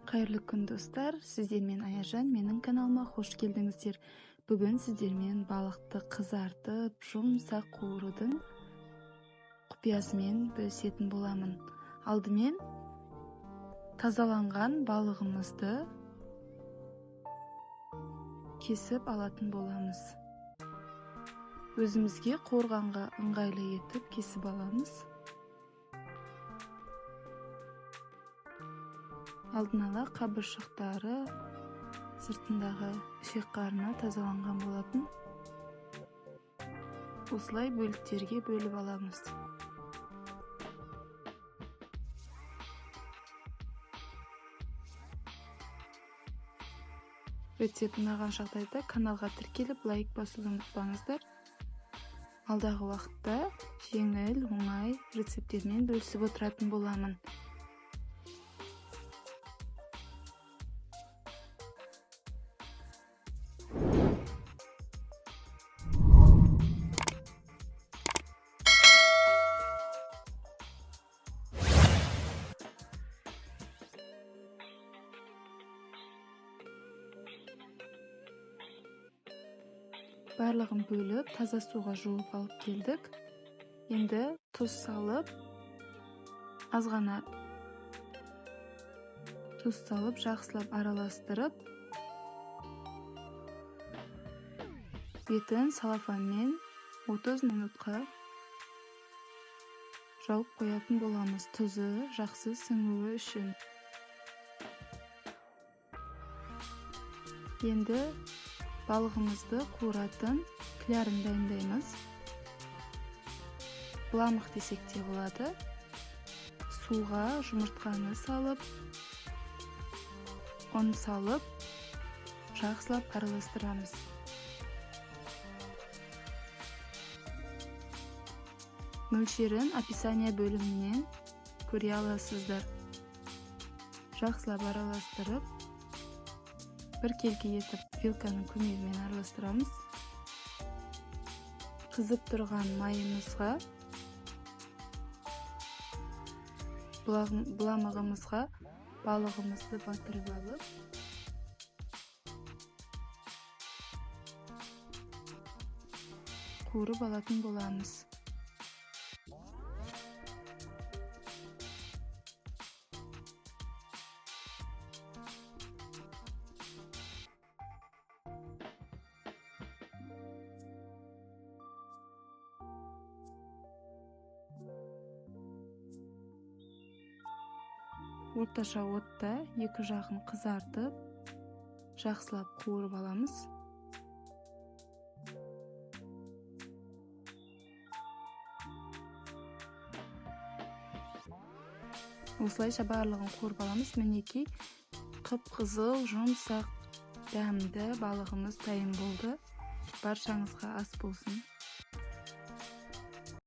Қайырлы күн, достар! Сіздермен Аяжан. Менің каналыма қош келдіңіздер. Бүгін сіздермен балықты қызартып, жұмсақ қуырудың құпиясымен бөлісетін боламын. Алдымен тазаланған балығымызды кесіп алатын боламыз. Өзімізге қуырғанға ыңғайлы етіп кесіп аламыз. Алдын ала қабыршықтары, сыртындағы ішек қарны тазаланған болатын. Осылай бөліктерге бөліп аламыз. Рецепт ұнаған жағдайда каналға тіркеліп, лайк басуды ұмытпаңыздар. Алдағы уақытта жеңіл, оңай рецепттермен бөлісіп отыратын боламын. Барлығын бөліп, таза суға жуып алып келдік. Енді тұз салып, аз ғана тұз салып, жақсылап араластырып, бетін салафанмен 30 минутқа жауып қоятын боламыз, тұзы жақсы сіңуі үшін. Енді балығымызды қуыратын клярын дайындаймыз. Быламық десек те болады. Суға жұмыртқаны салып, ұн салып, жақсылап араластырамыз. Мөлшерін описание бөлімінен көре аласыздар. Жақсылап араластырып, біркелкі етіп вилканың көмегімен араластырамыз. Қызып тұрған майымызға, быламығымызға балығымызды батырып алып, қуырып алатын боламыз. Орташа отта екі жағын қызартып, жақсылап қуырып аламыз. Осылайша барлығын қуырып аламыз. Мінекей, қып-қызыл, жұмсақ, дәмді балығымыз дайын болды. Баршаңызға ас болсын.